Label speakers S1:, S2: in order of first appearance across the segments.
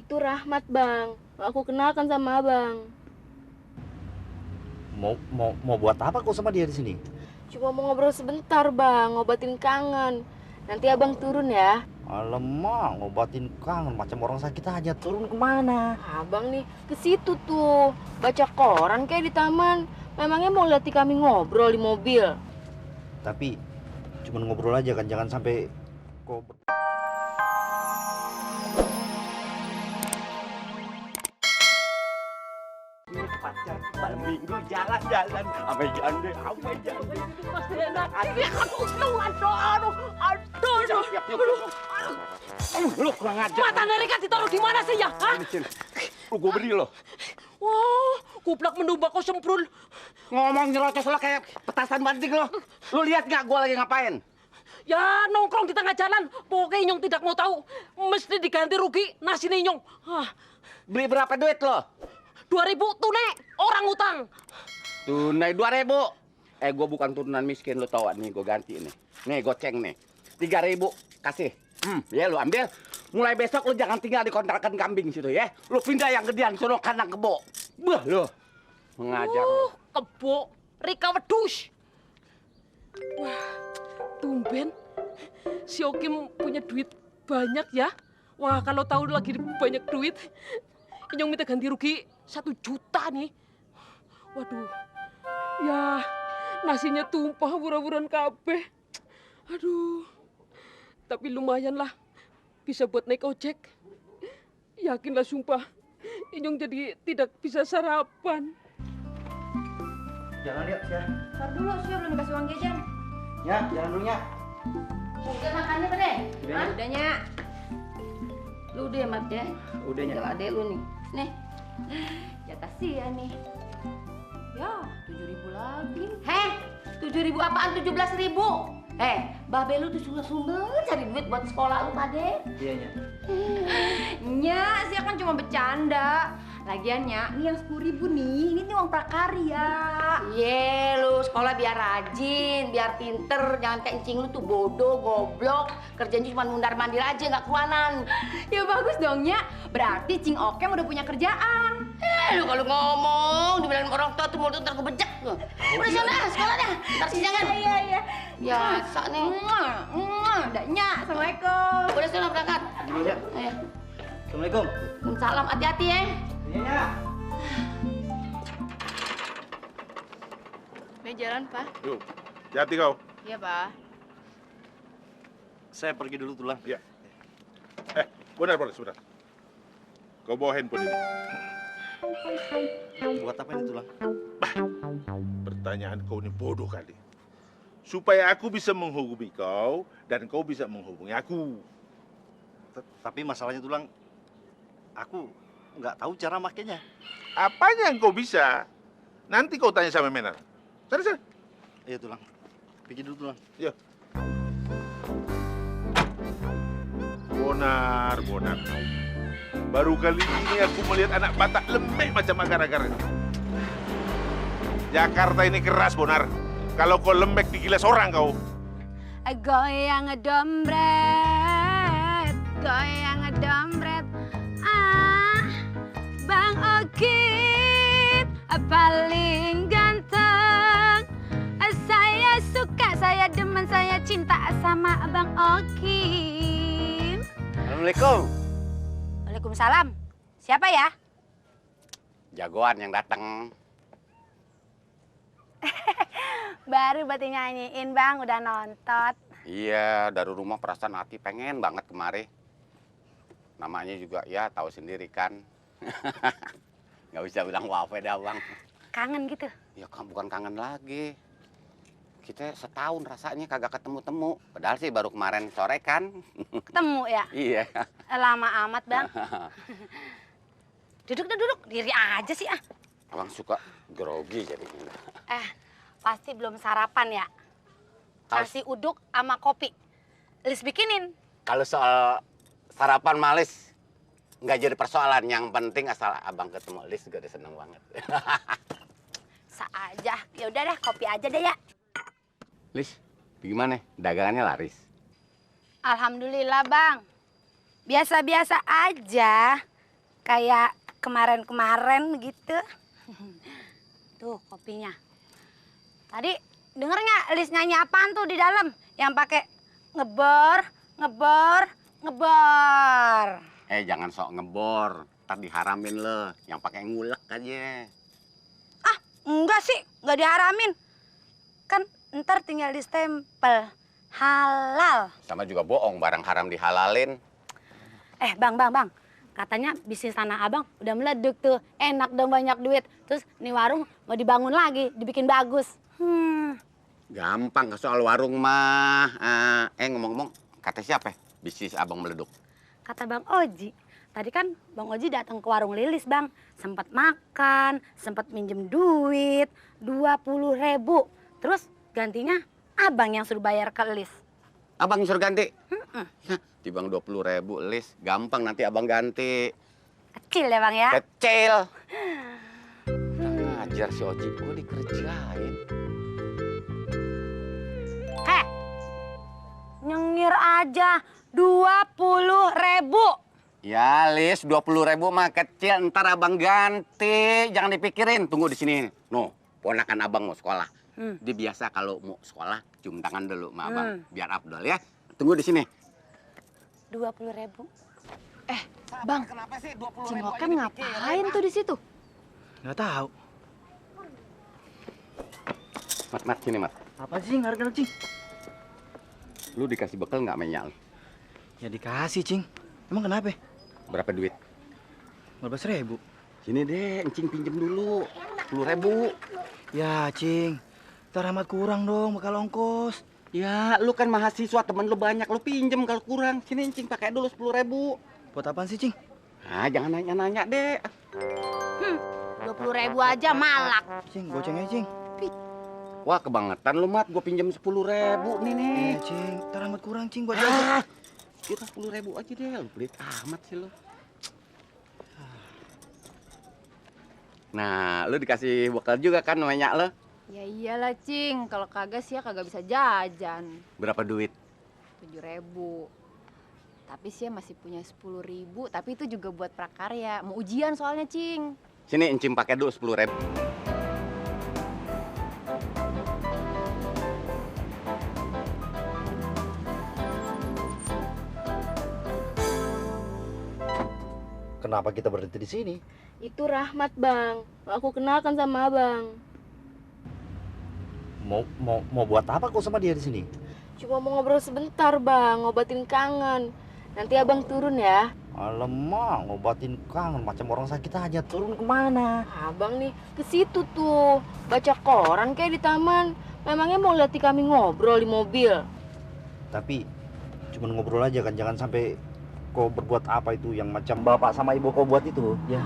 S1: Itu Rahmat, Bang. Aku kenalkan sama Abang.
S2: Mau buat apa kau sama dia di sini?
S1: Cuma mau ngobrol sebentar, Bang. Ngobatin kangen. Nanti Abang turun ya.
S2: Alamak, ngobatin kangen macam orang sakit aja. Turun kemana?
S1: Abang nih ke situ tuh. Baca koran kayak di taman. Memangnya mau lihat kami ngobrol di mobil?
S2: Tapi cuma ngobrol aja kan, jangan sampai kau...
S3: Pacar malam minggu jalan-jalan ame jande.
S4: Pasti enak. Aduh.
S3: Lu kurang ajar.
S4: Mata Nerika ditaruh di mana sih ya? Hah?
S3: Ini, Cin. Lu gue beri lo.
S4: Wah, kuplak menduba kau semprul.
S3: Ngomong nyerocos lo kayak petasan banting lo. Lu lihat nggak gue lagi ngapain?
S4: Ya nongkrong di tengah jalan. Pokoknya Inyong tidak mau tahu. Mesti diganti rugi nasi Inyong. Hah,
S3: Beli berapa duit lo?
S4: 2.000 tunai orang utang.
S3: Tunai 2.000. Gue bukan turunan miskin lo tau nih, gue ganti nih. Nih goceng nih. 3.000 kasih. Ya lu ambil. Mulai besok lu jangan tinggal di kontrakan kambing situ ya. Lu pindah yang gedean sono kandang kebo. Bah lu. Mengajar lu.
S4: Kebo, Rika wedus. Wah, tumben. Si Okim punya duit banyak ya. Wah, kalau tahu lagi banyak duit, Inyong minta ganti rugi 1 juta nih. Waduh, ya nasinya tumpah buran-buran kabeh. Aduh, tapi lumayan lah, bisa buat naik ojek. Yakinlah sumpah, Inyong jadi tidak bisa sarapan.
S2: Jalan yuk, Sia.
S5: Ntar dulu, Sio belum dikasih uang jajan.
S2: Ya, jalan dulu ya.
S5: Udah makannya pada?
S2: Udah,
S5: Hah? Udahnya. Lu udah ya, Mat ya?
S2: Udahnya.
S5: Tinggal adek lu nih. Nih. Jatah Sia nih. Ya, 7.000 lagi. Heh, 7.000 apaan? 17.000. Babe lu tuh sumber cari duit buat sekolah lu, Pade.
S2: Iya, Nya.
S5: Nya, Sia kan cuma bercanda. Lagian Nya, ini yang 10.000 nih, ini uang prakarya. Iya, lu sekolah biar rajin, biar pinter. Jangan kayak encing lu tuh bodoh, goblok. Kerjanya cuma mundar-mandir aja, nggak keruanan. Ya bagus dong, Nya. Berarti Cing Okem udah punya kerjaan. Lu kalau ngomong, dibilangin orang tua tuh mulut ntar kebejek. Udah sana, sekolah dah. Ntar sijangan. Iya. Biasa nih. Udah, Nya. Assalamualaikum. Udah sana berangkat.
S2: Dulu ya.
S5: Ayo.
S2: Assalamualaikum.
S5: Salam, hati-hati ya.
S2: Iya, Nya.
S1: Nih jalan, Pak.
S6: Yuk, hati kau.
S1: Iya, Pak.
S2: Saya pergi dulu tulang.
S6: Ya. Benar, sebentar. Kau bawa handphone ini.
S2: Buat apa ini tulang?
S6: Pertanyaan kau ini bodoh kali. Supaya aku bisa menghubungi kau dan kau bisa menghubungi aku.
S2: Tapi masalahnya tulang, aku nggak tahu cara makainya.
S6: Apanya yang kau bisa? Nanti kau tanya sama Menar. Sana.
S2: Iya tulang. Pergi dulu tulang.
S6: Yuk. Bonar. Baru kali ini aku melihat anak Batak lembek macam agar-agar ini. Jakarta ini keras, Bonar. Kalau kau lembek digilas orang kau.
S5: Goyang dompret, Bang Okit paling ganteng. Saya suka, saya demen, saya cinta sama Bang Okim.
S3: Assalamualaikum.
S5: Waalaikumsalam. Siapa ya?
S3: Jagoan yang datang.
S5: Baru buat nyanyiin Bang, udah nonton.
S3: Iya, dari rumah perasaan hati pengen banget kemari. Namanya juga ya tahu sendiri kan. Nggak bisa bilang wafe dah Bang.
S5: Kangen gitu?
S3: Ya kan bukan kangen lagi. Kita setahun rasanya kagak ketemu-temu. Padahal sih baru kemarin sore kan.
S5: Ketemu ya?
S3: Iya.
S5: Lama amat Bang. Duduk. Diri aja sih ah.
S3: Abang suka grogi jadinya.
S5: Pasti belum sarapan ya? Kasih uduk sama kopi. Lis bikinin.
S3: Kalau soal sarapan malis nggak jadi persoalan. Yang penting asal abang ketemu Lis juga udah seneng banget.
S5: Aja. Ya udah dah, kopi aja deh ya.
S3: Lis, gimana? Dagangannya laris?
S5: Alhamdulillah Bang. Biasa-biasa aja.
S7: kayak kemarin-kemarin gitu. Tuh kopinya. Tadi denger nggak Lis nyanyi apaan tuh di dalam? Yang pakai ngebor, ngebor, ngebor.
S3: Jangan sok ngebor, ntar diharamin lo. Yang pakai ngulek aja.
S7: Ah, enggak sih, nggak diharamin. Kan ntar tinggal distempel halal.
S3: Sama juga bohong, barang haram dihalalin.
S7: Bang. Katanya bisnis tanah abang udah meleduk tuh. Enak dong banyak duit. Terus nih warung mau dibangun lagi, dibikin bagus.
S3: Gampang soal warung mah. Ngomong-ngomong, kata siapa ya? Bisnis abang meleduk.
S7: Kata Bang Oji. Tadi kan Bang Oji datang ke warung Lilis, Bang. Sempat makan, sempat minjem duit 20.000. Terus gantinya abang yang suruh bayar ke Lis.
S3: Abang suruh ganti? Dibang 20.000, Lis. Gampang nanti abang ganti.
S7: Kecil ya, Bang ya?
S3: Kecil. Ngajar si Oji, gue dikerjain.
S7: Nyengir aja 20.000.
S3: Ya, Lis, 20.000 mah kecil. Ntar abang ganti. Jangan dipikirin. Tunggu di sini. No, ponakan abang mau sekolah. Dia biasa kalau mau sekolah cium tangan dulu sama abang. Biar afdol ya. Tunggu di sini.
S7: 20.000.
S1: Bang,
S3: Kenapa sih 20.000
S1: Cingokan ngapain tuh di situ?
S2: Nggak tahu.
S3: Mat, sini, Mat.
S2: Apa sih harga Cing?
S3: Lu dikasih bekal nggak menyal?
S2: Ya dikasih Cing. Emang kenapa?
S3: Berapa duit?
S2: 15.000.
S3: Sini deh, Encing pinjem dulu. 10.000.
S2: Ya Cing, ntar amat kurang dong bakal ongkos.
S3: Ya, lu kan mahasiswa, temen lu banyak. Lu pinjem kalau kurang. Sini, Encing pakai dulu 10.000.
S2: Buat apaan sih Cing?
S3: Ah, jangan nanya-nanya deh.
S7: 20.000 aja malak.
S2: Cing, goceng aja Cing.
S3: Wah, kebangetan lu, Mat. Gua pinjem 10.000 nih.
S2: Cing, ntar amat kurang Cing buat
S3: Ah, kita 10.000 aja deh. Lu pelit amat sih lu. Nah, lu dikasih bekal juga kan namanya lo?
S5: Ya iyalah, Cing. Kalau kagak sih ya kagak bisa jajan.
S3: Berapa duit?
S5: 7.000. Tapi sih ya masih punya 10.000. Tapi itu juga buat prakarya. Mau ujian soalnya, Cing.
S3: Sini, Encing pakai dulu 10.000.
S2: Kenapa kita berhenti di sini?
S1: Itu Rahmat, Bang. Aku kenalkan sama Abang.
S2: Mau buat apa kok sama dia di sini?
S1: Cuma mau ngobrol sebentar, Bang. Ngobatin kangen. Nanti Abang turun ya.
S2: Alamak, ngobatin kangen macam orang sakit aja. Turun kemana?
S1: Abang nih ke situ tuh. Baca koran kayak di taman. Memangnya mau lihat kami ngobrol di mobil.
S2: Tapi cuma ngobrol aja kan, jangan sampai kau berbuat apa itu yang macam bapak sama ibu kau buat itu. Ya.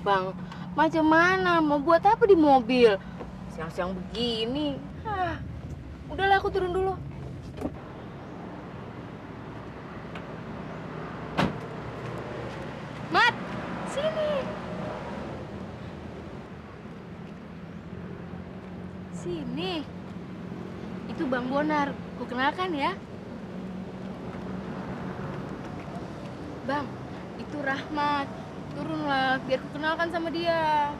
S1: Bang, macam mana? Mau buat apa di mobil? Siang-siang begini. Udahlah aku turun dulu. Mat, sini. Sini. Itu Bang Bonar. Ku kenalkan ya. Bang, itu Rahmat. Turunlah, biar ku kenalkan sama dia.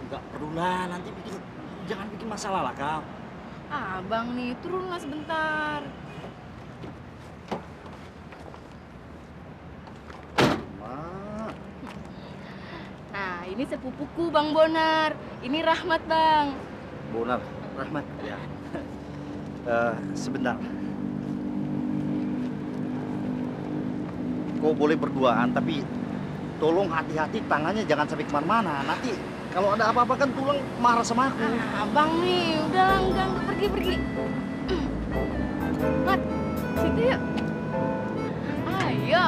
S2: Enggak perlu lah, nanti jangan bikin masalah lah kau.
S1: Bang nih, turunlah sebentar. Nah, ini sepupuku Bang Bonar. Ini Rahmat, Bang.
S2: Bonar, Rahmat. Ya. Sebentar. Kau boleh berduaan, tapi tolong hati-hati tangannya jangan sampai kemana-mana. Nanti kalau ada apa-apa kan tulang marah sama aku.
S1: Abang nih, udah enggak pergi. Mat, situ yuk. Ayo.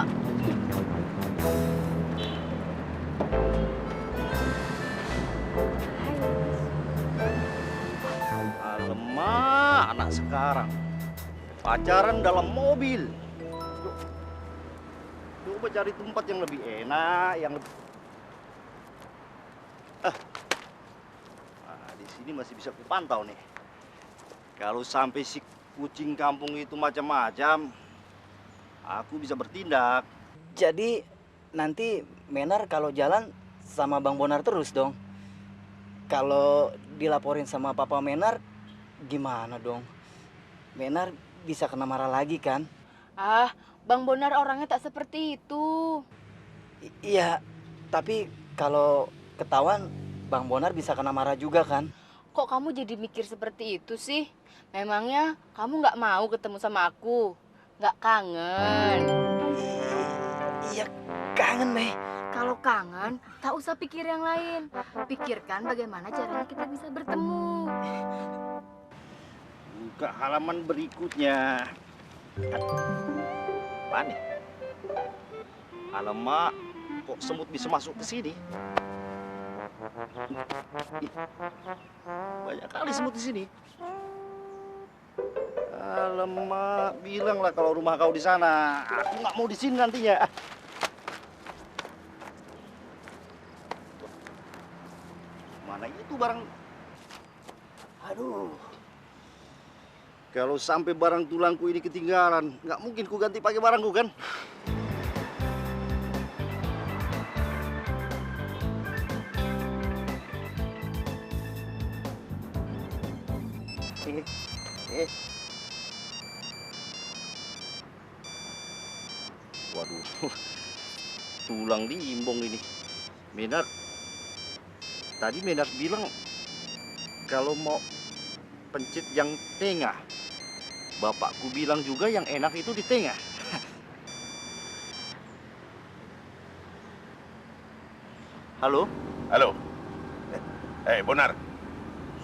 S2: Alamak, anak sekarang pacaran dalam mobil. Coba cari tempat yang lebih enak, yang lebih... di sini masih bisa kupantau nih. Kalau sampai si kucing kampung itu macam-macam, aku bisa bertindak. Jadi
S8: nanti Menar kalau jalan sama Bang Bonar terus dong. Kalau dilaporin sama Papa Menar, gimana dong? Menar bisa kena marah lagi kan?
S1: Ah, Bang Bonar orangnya tak seperti itu.
S8: Iya, tapi kalau ketahuan Bang Bonar bisa kena marah juga kan?
S1: Kok kamu jadi mikir seperti itu sih? Memangnya kamu nggak mau ketemu sama aku? Nggak kangen?
S8: Iya, kangen Mei.
S1: Kalau kangen, tak usah pikir yang lain. Pikirkan bagaimana caranya kita bisa bertemu.
S2: Buka halaman berikutnya. Apa nih? Alamak, kok semut bisa masuk ke sini? Banyak kali semut di sini. Alamak, bilanglah kalau rumah kau di sana. Aku nggak mau di sini nantinya. Mana itu barang? Aduh. Kalau sampai barang tulangku ini ketinggalan, nggak mungkin ku ganti pakai barangku kan? Waduh, tulang diimbong ini. Menar, tadi Menar bilang kalau mau pencet yang tengah. Bapakku bilang juga yang enak itu di tengah. Halo?
S6: Halo. Bonar.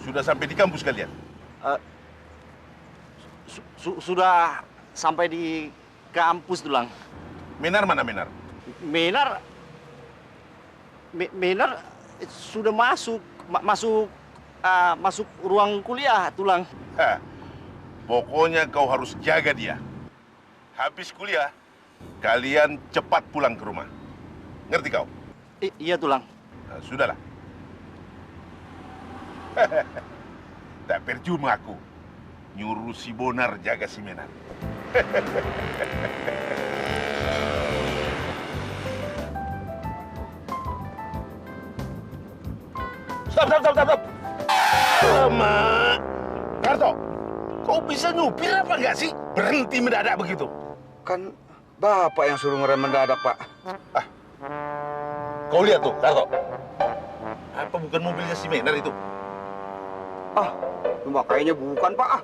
S6: Sudah sampai di kampus kalian?
S2: Sudah sampai di kampus, Tulang.
S6: Menar mana Menar?
S2: Menar sudah masuk ruang kuliah, Tulang.
S6: Hah. Pokoknya kau harus jaga dia. Habis kuliah, kalian cepat pulang ke rumah. Ngerti kau?
S2: Iya, Tulang.
S6: Nah, sudahlah. Tak percuma aku nyuruh si Bonar jaga si Menar. Stop. Lama. Karto, kau bisa nyupir apa enggak sih? Berhenti mendadak begitu.
S9: Kan Bapak yang suruh ngerem mendadak, Pak.
S6: Kau lihat tuh, Karto. Apa bukan mobilnya si Menar itu?
S9: Kayaknya bukan, Pak.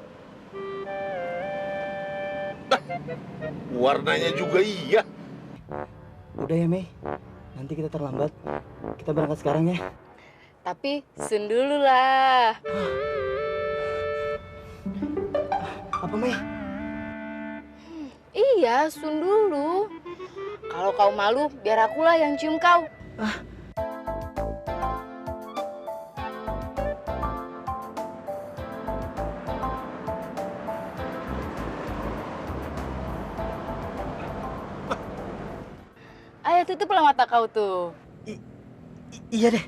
S6: Warnanya juga iya.
S8: Udah ya Mei, nanti kita terlambat. Kita berangkat sekarang ya.
S1: Tapi sun dulu lah.
S8: Apa Mei?
S1: Iya, sun dulu. Kalau kau malu, biar akulah yang cium kau. Ayo tutuplah mata kau tuh.
S8: Iya deh.